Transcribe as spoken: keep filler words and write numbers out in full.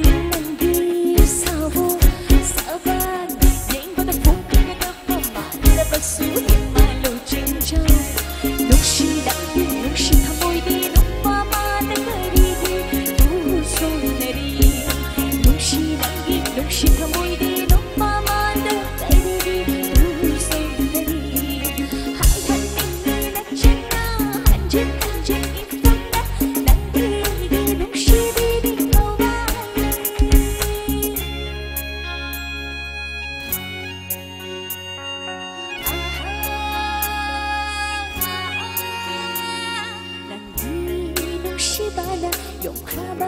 ꯅꯪꯒꯤ ꯁꯥꯕ ꯁꯕꯥꯟ ꯌꯦꯡꯕꯗ ꯐꯣꯡꯗꯣꯛꯀꯗꯕ ꯃꯥꯟꯗꯕꯁꯨ ꯏꯃꯥ ꯂꯨꯆꯤꯡꯖ ꯅꯨꯡꯁꯤ ꯅꯪꯒꯤ ꯅꯨꯡꯁꯤ ꯊꯃꯣꯏꯗꯤ ꯅꯨꯄꯥ ꯃꯥꯅ ꯀꯔꯤꯒꯤ ꯇꯨ ꯁꯣꯟꯅꯔꯤ ꯅꯨꯡꯁꯤ ꯅꯪꯒꯤ ꯅꯨꯡꯁꯤ ꯊꯃꯣꯏꯗꯤ ꯅꯨꯄꯥ ꯃꯥꯅ ꯀꯔꯤꯒꯤ ꯇꯨ ꯁꯣꯟꯅꯔꯤ ꯍꯥꯏꯍꯟꯅꯤꯡꯉꯤ ꯅꯆꯤꯟꯅ ꯍꯟꯖꯤꯟ ꯍꯟꯖꯤꯟ ꯏꯐꯝꯗ ꯅꯪꯒꯤ ꯅꯨꯡꯁꯤꯕꯤꯅꯤ ꯉꯧꯕ ꯅꯪꯒꯤ ꯅꯨꯡꯁꯤꯕꯅ ꯌꯣꯛꯈ꯭ꯔꯕ